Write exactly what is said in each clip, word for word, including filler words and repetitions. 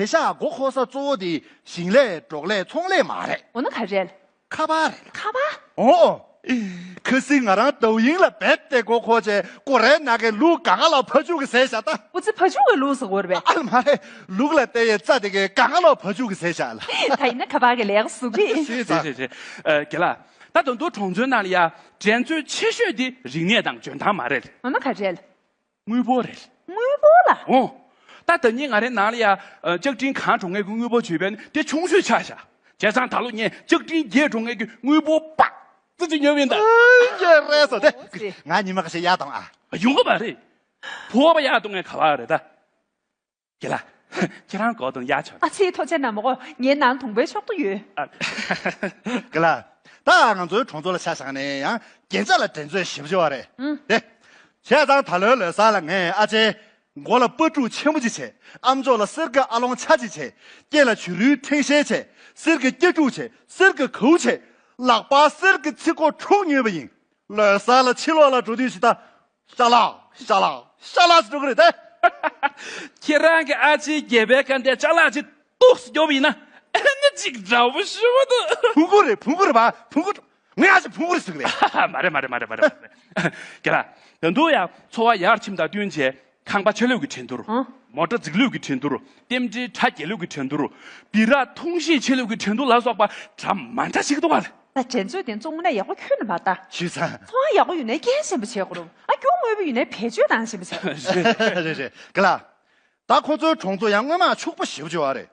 དེ་ཤག་མགོ་འཁོར་ས་གཙོ་བོ་དེ་ཞིང་ལས་འབྲོག་ལས་ཚོང་ལས་མ་རེད། འོ་ན་ག་རེད། ཁ་པར་རེད། ཁ་པར། ཨོ། ཁ་སང་ང་རང་ཏའོ་ཡིང་ལ་རྦད་དེ་མགོ་འཁོར་བྱས་ཀོ་རེ་ན་གི་ལུག་གང་ག་ལ་ཕ་ཕྱུགས་གི་ཟས་བཞག་ད། འོ་ཙི་ཕ་ཕྱུགས་གི་ལུག་ཟེར་གོ་རེད་པས། ཨ་ལ་མ་རེད། ལུག་ལ་བལྟས་ཡས་རྩྭ་དེ་གའི་གང་ག་ལ་ཕ་ཕྱུགས་གི་ཟས་བཞག་ལ། ད་ཡིན་ན་ཁ་པར་གི་ལས་ཀ་ཟུག་གི། ཤེས་ཚར། རེད་རེད་རེད། ཨ། རྒན་ལགས། ད་དུང་དུ་གྲོང་ཚོའི་ནང་ལ་ཡ་འགྲན་རྩོད་ཆེ་ཤོས་དེ་རིག་གནས་དང་འཇོན་ཐང་མ་རེད། འོ་ན་ག་རེད། དངུལ་ཕོགས་རེད། དངུལ་ཕོགས་ལ། འོ། ད་ལྟ་ཉིད་ང་རའི་ནང་ལ་ཡ། ཨ། ལྕགས་ཀྲིན་གང་འགྲོ་ངེས་ཀྱི་དངུལ་ཕོགས་བྱོས་པས་ནི་དེ་ཆུང་ཤོས་ཆགས་བཞག་བྱས་ཙང་ད་ལོ་ངས་ལྕགས་ཀྲིན་བརྒྱད་འགྲོ་ངེས་ཀྱི་དངུལ་ཕོགས་པག་ཙི་ཅིག་ཉོས་པ་ཡིན་ད། ཨ། ཡ་རེད་སོ་དེ། ང་ཉི་མ་ཁ་ཤས་ཡར་གཏོང་ཨ། ཡོང་གི་མ་རེད། ཕོགས་པ་ཡར་གཏོང་ངས་ག་བ་རེད་ད། རྒན་ལགས། ཁྱེད་རང་གོ་དང་ཡ་ཆོག་ཨ་ཙི་ཐུགས་རྗེ་གནང་མོ་གོ། ངའི་ནང་དུང་པའི་ཤོག་ཏུ་ཡོད། ཨ། རྒན་ལགས། ད་ང་ཚོའི་གྲོང་ཚོ་ལ་ཆ་བཞག་ནས་ཡང་རྒྱན་ཆ་ལ་འགྲན་རྩོད་ཞེ་པོ་ཅིག་ཡོད་རེད། ཨང་། དེ། བྱས་ཙང་ད་ལོའི་ལོ་གསར་ལ་ངས་ཨ་ཅེ། མགོ་ལ་སྤ་ཕྲུག་ཆེན་པོ་ཅིག་བྱས། ཨ་མཆོག་ལ་གསེར་གྱི་ཨ་ལོང་ཆ་གཅིག་བྱས། སྐེ་ལ་བྱུ་རུའི་ཕྲེང་ཞལ་བྱས། གསེར་གྱི་སྐེ་འབྲུ་བྱས། གསེར་གྱི་གའུ་བྱས། ལག་པ་གསེར་གྱི་ཚིགས་ཁོག་དྲུག་ཉོས་པ་ཡིན། ལོ་གསར་ལ་ཕྱི་ལོགས་ལ་འགྲོ་དུས་ཤིག་ད། ཤ་ལག་ཤ་ལག་ཤ་ལག་ཟེར་འགྲོ་གི་རེད་དེ། ཁྱེད་རང་གི་ཨ་ཅེའི་སྒལ་པའི་ཁ་འདས་ཅ་ལག་ཅིག་ཏོག་ཙམ་རྒྱོབ་ཡིན་ན་ཨ་ནི་ཅིག་འདྲ་པོ་ཞུ་བ་འདུག་བུང་གུ་རེད། བུང་གུ་རེད་པ། བུང་གུ། ངའི་ཨ་ཅེ་བུང་གུ་རེད་ཟེར་གི་རེད། མ་རེད་མ་རེད་མ་རེད་མ་རེད་མ་རེད། རྒན་ལགས། ད་དུང་ཡང་འཚོ་བ་ཡར་ཕྱིན་དང་བསྟུན་བྱས་ཁང་པ་ཆ་ལུགས་ཀྱི་འགྲན་བསྡུར། ཨང་། མོ་ཊ་རྫིག་ལུགས་ཀྱི་འགྲན་བསྡུར། རྟེན་འབྲེལ་གྲ་རྒྱས་ལུགས་ཀྱི་འགྲན་བསྡུར། སྦི་རག་འཐུང་ཤེས་ཆེ་ལུགས་ཀྱི་འགྲན་བསྡུར་ལ་སོགས་པ་འདྲ་མ་འདྲ་ཞིག་འདུག་ག་ད་འགྲན་རྩོད་དེ་བཙོང་ན་ཡག་པོ་ཁྱོན་ནས་མ་ལྟ། ཞུས་ཙང་། འཚོ་བ་ཡག་པོ་ཡོད་ན་རྒྱན་ཞིམ་པོ་བྱེད་དགོས་རུང་། ཨ་རྒྱུ་དངོས་པོ་ཡོད་ན་བེད་སྤྱོད་བཏང་ཞིམ་པོ་བྱེད། རེད་རེད། རྒན་ལགས། ད་ཁོ་ཚོའི་གྲོང་ཚོ་ཡང་སྔོན་མ་ཕྱུག་པོ་ཞེ་པོ་ཅིག་ཡོད་རེད།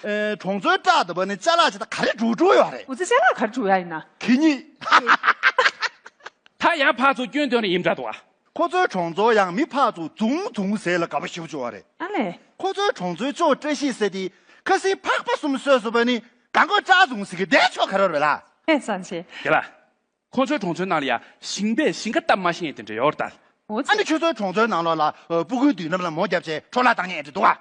ཨེ། གྲོང་ཚོའི་བྲག་དེ་པ་ནི་ཅ་ལག་ཅིག་ད་ག་རེ་འགྲོ་འགྲོ་ཡོད་རེད། འུ་ཚོ་ཅ་ལག་ག་རེ་འགྲོ་ཡ་ཡིན་ན། གད་སྙིགས། ད་ཡང་ཕར་ཚུར་སྐྱོན་འདོན་ནས་ཡིན་འདྲ་འདུག་ཨ། ཁོ་ཚོའི་གྲོང་ཚོ་ཡང་མི་ཕར་ཚུར་རྫུང་རྫུང་ཟེར་ལ་དགའ་པོ་ཞེ་པོ་ཅིག་ཡོད་རེད། ཨ་ལས། ཁོ་ཚོའི་གྲོང་ཚོའི་ཅོག་བཀྲ་ཤིས་ཟེར་དེ་ཁ་སང་ཕག་པ་གསུམ་གསོས་སོང་བ་ནི་གང་གོ་བཀྲ་རྫུང་ཟེར་གི་བསྡད་ཆོག་ག་རེ་རེད་ལ། ཨེ་བསམ་ཤེས། རྒན་ལགས། ཁོ་ཚོའི་གྲོང་ཚོའི་ནང་ལ་ཡ་ཞིང་པས་ཞིང་ཁ་བཏབ་མ་ཤེས་དེ་འདྲ་ཡོད་རེད་ད། འོ་ཙི། ཨ་ནི་ཁྱོད་ཚོའི་གྲོང་ཚོའི་ནང་ལོགས་ལ་ཨ། སྤུ་གུའི་མདུན་ལམ་ལ་མོ་བརྒྱབ་བྱས་འཕྲོ་བརླག་བཏང་མཁན་དེ་འདུག་ག་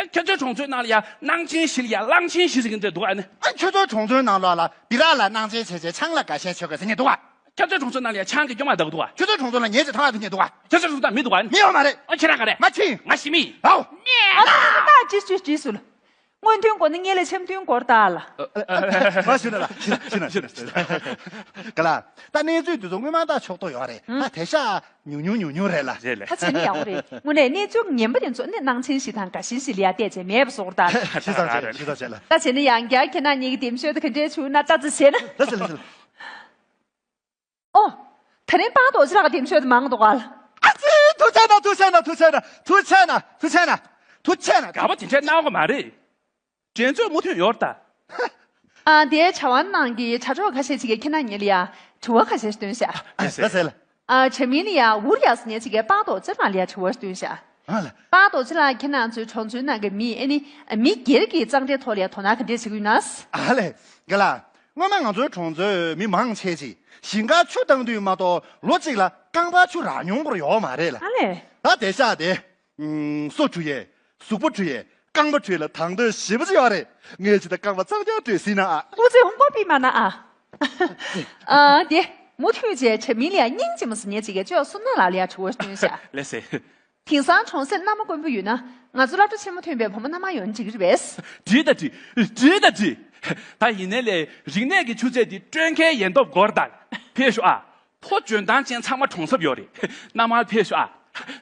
ཨ། ཁྱོད་ཚོའི་གྲོང་ཚོའི་ནང་ལ་ཡ་གླང་ཆེན་བཞི་ལ་ཡ་གླང་ཆེན་བཞི་ཟེར་མཁན་དེ་འདུག་ག་ཨ་ནི། ཨ། ཁྱོད་ཚོའི་གྲོང་ཚོའི་ནང་ལོགས་ལ་སྦི་རག་ལ་གླང་ཆེན་བྱས་བྱས་ཆང་ལ་དགའ་ཞེན་བྱེད་དགོས་ཟེར་མཁན་འདུག་ག་ཁྱོད་ཚོའི་གྲོང་ཚོའི་ནང་ལ་ཡ་ཆང་གི་སྐྱོ་མ་ལྡག་འདུག་ག་ཁྱོད་ཚོའི་གྲོང་ཚོ་ལ་ཉེས་ཅིག་ཐང་ལ་དེ་མཁན་འདུག་ག་ཁྱོད་ཚོའི་གྲོང་ཚོ་ལ་མི་འདུག་ག་ཨ་ནི། མི་ཡོད་མ་རེད། ཨ་ཁྱེད་རང་ག་རེད། མ་ཕྱིན། ང་ཞི་མི་ཡིན། ཨའོ། ཨ་ད་ཅི་ཅི་ཅི་སུ་ལ། སྔོན་ཐོན་གོ་ནི་ངེད་ལས་འཆམ་མཐུན་སྐོར་ལྟ་ལ། མ་ཞུ་ན་ལ། ཞུ་ན་ཞུ་ན་ཞུ་ན་ཞུ་ན། ག་ལ། ད་གནས་ཚུལ་འདི་ཚོ་སྔོན་མ་ད་ཕྱོགས་གཏོགས་ཡོད་རེད། ད་དེ་ཤ་ཉུང་ཉུང་ཉུང་ཉུང་རེད་ལ། རེད་ལ། ད་བྱས་ན་ཡག་པོ་རེད། དངོས་གནས་གནས་ཚུལ་ངན་པ་དེ་ཚོ་ནི་གླང་ཆེན་ཞིག་དང་དགའ་ཞེན་ཞིག་ལ་ཡ་བལྟས་བྱས་མེད་པ་བཟོ་གི་རེད་ད། ཞེ་ས་བྱས་ལ་ཞེ་ས་བྱས་ལ། ད་བྱས་ན་ཡང་བསྐྱར་ཁྱེད་རང་གཉིས་ཀྱི་འདེམས་ཤོག་དེ་ག་འདྲས་བྱུང་ན་ལྟ་ཙི་བྱས་ན། ལ་ཞེ་ལ་ཞེ་ལ། ཨོ། ད་རིང་པཱ་རྡོ་རྗེ་ལགས་ཀྱི་འདེམས་ཤོག་དེ་མང་འདུག་ག་ཨ་ཙི། ཐུགས་རྗེ་གནང་། ཐུགས་རྗེ་གནང་། ཐུགས་རྗེ་གནང་། ཐུགས་རྗེ་གནང་། ཐུགས་རྗེ་གནང་། ཐུགས་རྗེ་གནང་། དགའ་པོ་དེ་འདྲ་གནང་གི་མ་རེད། འགྲན་རྩོད་མུ་མཐུད་ཡོད་རེད་ད། ཨ། དེའི་བྱ་བ་ནང་གི་དྲ་གྲོགས་ཁ་ཤས་ཅིག་གིས་ཁྱེད་རྣམ་གཉིས་ལ་ཡ་དྲི་བ་ཁ་ཤས་ཤིག་བཏོན་ཤག་ཨ་ཟེར་ལ། ཨ། དྲ་མིང་ལ་ཡ་འུར་ཡ་ཟེར་མཁན་ཅིག་གིས་པཱ་རྡོ་རྗེ་ལགས་ལ་ཡ་དྲི་བ་ཞིག་བཏོན་ཤག་ཨ་ལ། པཱ་རྡོ་རྗེ་ལགས། ཁྱེད་རང་ཚོའི་གྲོང་ཚོའི་ནང་གི་མི། ཨ་ནི་མི་སྒེར་གྱི་གཙང་སྦྲའི་ཐོག་ལ་ཡ་དོ་སྣང་ག་འདྲས་བྱེད་ཀྱི་ཡོད་ན། ཨ་ལས། རྒན་ལགས། སྔོན་མ་ང་ཚོའི་གྲོང་ཚོའི་མི་མང་ཆེ་ཅིག་ཞིང་ཁར་ཆུ་བཏང་དུས་མ་གཏོགས་ལོ་གཅིག་ལ་རྐང་པར་ཆུ་རག་མྱོང་བོར་ཡོད་མ་རེད་ལ། ཨ་ལས། ད་དེ་ཤག་དེ། ཨུམ། སོ་བཀྲུ་ཡས། གཟུགས་པོ་བཀྲུ་ཡས། རྐང་པ་བཀྲུ་ཡས་ལ་དང་དོད་ཞེ་པོ་ཅིག་ཡོད་རེད། ངས་ཇི་ལྟར་རྐང་པ་གཙང་རྐྱང་བཀྲུས་ཟིན་ན་ཨ། ཨུ་ཙི། ཧུང་པོ་པི་མ་ན་ཨ། ཨ། དེ་མུ་མཐུད་བྱས་དྲ་མིང་ལ་ཡ་སྙིང་རྗེ་མོ་ཟེར་མཁན་ཅིག་གིས་ཅོག་གསུམ་ནག་ལགས་ལ་ཡ་དྲི་བ་ཞིག་བཏོན་ཤག་ལགས་སེ། དེང་སང་གྲོང་གསེབ་མནའ་མ་དཀོན་པོ་ཡོད་ན་ང་ཚོ་སློབ་གྲྭ་ཆེན་མོ་ཐོན་པའི་བུ་མོ་མནའ་མ་ཡོང་འགྲིག་གི་རེད་པས། འགྲིག་ད་འགྲིག་འགྲིག་ད་འགྲིག་ད་ཡིན་ནའི་ལས་རིག་གནས་ཀྱི་ཆུ་ཚད་འདི་སྤྲོད་མཁན་ཡན་སྟོབས་དགོས་རེད་ད། ཕེབས་ཤོག་ཨ། ཕོ་འཇོན་ཐང་ཅན་ཚང་མ་གྲོང་གསེབ་ཡོད་རེད། མནའ་མར་ཕེབས་ཤོག་ཨ།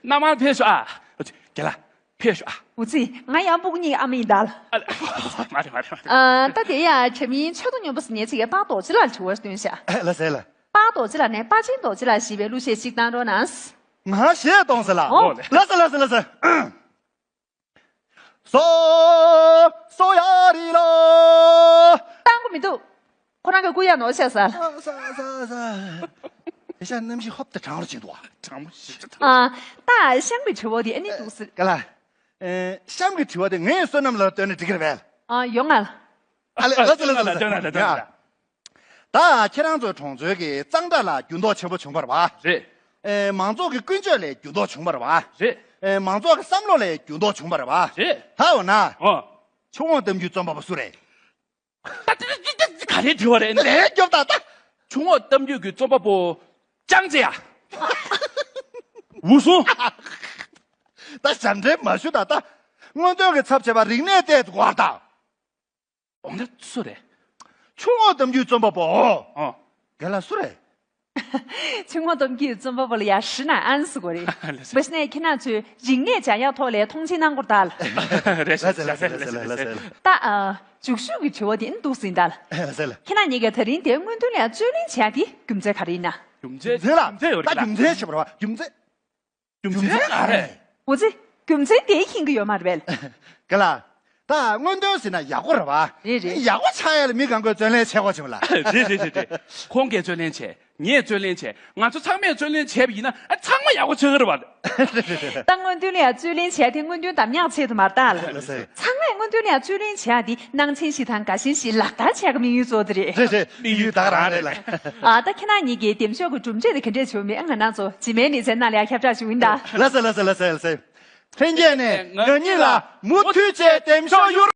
མནའ་མར་ཕེབས་ཤོག་ཨ། རྒན་ལགས་ཕེབས་ཤོག་ཨ། འུ་ཙི། ང་ཡང་སྤུ་གུ་གཉིས་ཀྱི་ཨ་མ་ཡིན་ད་ལ། ཨ་ལ། མ་རེད་མ་རེད་མ་རེད། ཨ། ད་དེ་ཡ་དྲ་མིང་ཆོས་དང་སྙོམས་པོ་ཟེར་མཁན་ཅིག་གིས་པཱ་རྡོ་རྗེ་ལགས་ལ་དྲི་བ་ཞིག་བཏོན་ཤག་ལགས་སེ་ལགས། པཱ་རྡོ་རྗེ་ལགས་ནས་དཔའ་ཆེན་རྡོ་རྗེ་ལགས་ཞེས་པའི་གླུ་གཞས་ཤིག་བཏང་རོགས་གནང་། ང་གཞས་གཏོང་ཟེར་ལ། ཨོ། ལགས་སེ་ལགས་སེ་ལགས་སེ། སོ། སོ་ཡ་རི་ལོ། བཏང་གི་མི་འདུག་ཁོ་རང་གི་སྐུ་ཡ་ནོར་ཤག་ཟེར། ས་ས་ས། དེ་ཤ་གནམ་གཤིས་ཧོབ་ཏེ་གྲང་རུ་ཕྱིན་འདུག་ཨ། གྲང་མོ་ཞིག་ཨ། ད་གཤམ་གྱི་དྲི་བ་དེ་ཨ་ནི་འདུག་ཟེར། ག་ལ། ཨེ། གཤམ་གྱི་དྲི་བ་དེ་ངའི་བསོད་ནམས་ལ་བཏོན་ན་འགྲིག་གི་རེད་པས། ཨ། ཡོང་ང་ལ། ཨ་ལེ། ལགས་སེ་ལགས་སེ་ལགས་སེ། ལགས་སེ། ལགས་སེ། ཡ། ད་ཁྱེད་རང་ཚོའི་གྲོང་ཚོའི་གི་གཙང་སྦྲ་ལ་འགྱུར་ལྡོག་ཆེན་པོ་བྱུང་བ་རེད་པ། རེད། ཨེ། མང་ཚོགས་ཀྱི་ཀུན་སྤྱོད་ལ་འགྱུར་ལྡོག་བྱུང་བ་རེད་པ། རེད། ཨེ། མང་ཚོགས་ཀྱི་བསམ་བློ་ལ་འགྱུར་ལྡོག་བྱུང་བ་རེད་པ། རེད། ད་འོ་ན། ཨོ། ཆུ་བོ་གཏམ་རྒྱུད་རྩོམ་པ་པོ་སུ་རེད། ད་དེ་དེ་དེ་ག་རེ་དྲི་བ་རེད། ལན་རྒྱོབ་ད་ད། ཆུ་བོ་གཏམ་རྒྱུད་ཀྱི་རྩོམ་པ་པོ་ཅང་ཙེ་ཡ། འུ་སུ། ད་ཞབས་འདྲེན་མ་ཞུ་ད་ད། མངོན་འདོད་ཀྱི་ཚབ་བྱས་པ་རིག་གནས་ལྟས་དགོས་པར་གདའ། འོ་ན་སུ་རེད། ཆུ་ངོགས་གཏམ་རྒྱུད་རྩོམ་པ་པོ། ཨོ། རྒན་ལགས་སུ་རེད། ཆུ་ངོགས་གཏམ་རྒྱུད་རྩོམ་པ་པོ་ལ་ཡ་ཧྲི་ན་ཨན་སི་གོ་རེད། ལགས་སོ། བ་ཤི་ནས་ཁྱེད་རང་ཚོས་རིག་གནས་སྦྱང་ཡག་ཐོག་ལ་མཐོང་ཆེན་གནང་དགོས་ད་ལ། རེད་ཟེར་ལགས་སོ་ལགས་སོ་ལགས་སོ་ལགས་སོ། ད་ཨ། མཇུག་ཤོས་ཀྱི་དྲི་བ་དེ་ཨིན་འདུག་ཟིན་ད་ལ། ལགས་སོ་ལགས་སོ། ཁྱེད་རང་གཉིས་ཀས་ད་རིང་དེ་མངོན་འདོད་ལ་ཡ་རྩོད་ལེན་བྱས་ཏེ་རྒྱུ་མཚན་ག་རེ་ཡིན་ན། རྒྱུ་མཚན་རྒྱུ་མཚན་ལ། མཚན་ཡོད་ད་རེད་ལ། རྒྱུ་མཚན་བྱེད་པ་རེད་བ་རྒྱུ་མཚན། རྒྱུ་མཚན་ག་རེ། འོ་ཙི། རྒྱུ་མཚན་དེ་ཤེས་ཀྱི་ཡོད་མ་རེད་པས། རྒན་ལགས། ད་མངོན་འདོད་ཟེར་ན་ཡག་པོ་རེད་བ། རེད་རེད། ཡག་པོ་ཆགས་ཡ་ལ་མི་གང་གོས་རྩོད་ལེན་བྱེད་དགོས་བྱུང་ལ། རེད་རེད་རེད་རེད། ཁོང་གིས་རྩོད་ལེན་བྱས། ངས་རྩོད་ལེན་བྱས། ང་ཚོ་ཚང་མས་རྩོད་ལེན་བྱས་པ་ཡིན་ན་ཨ་ཚང་མ་ཡག་པོ་ཆགས་ཀྱི་རེད་བ། ད་མངོན་འདོད་ལ་ཡ་རྩོད་ལེན་བྱས་ཏེ་མངོན་འདོད་འདམ་ཉག་ཆེད་དུ་མ་བཏང་ལ། ལགས་སོ། ཚང་མས་མངོན་འདོད་ལ་ཡ་རྩོད་ལེན་བྱས་ཏེ་སྣང་ཆེན་ཞིག་དང་དགའ་ཞེན་ཞིག་ལག་བསྟར་བྱས་ཀྱི་དམིགས་ཡུལ་གཙོ་བོ་དེ་རེད། རེད་རེད། དམིགས་ཡུལ་ད་ག་རང་རེད་ལ། ཨ་ད་ཁྱེད་རང་གཉིས་ཀྱིས་འདེམས་ཤོག་གི་གྲུབ་འབྲས་དེ་ག་འདྲས་བྱུང་མིན་ང་རང་ཚོ་རྗེས་མའི་ལེ་ཚན་ནང་ལ་ཡ་ཁྱབ་བསྒྲགས་ཞུ་ཡིན་ད། ལགས་སོ་ལགས་སོ་ལགས་སོ་ལགས་སོ། ལྷན་རྒྱས་ནས་ང་གཉིས་ལ་མུ་མཐུད་བྱས་འདེམས་ཤོག་གཡུག་རོགས།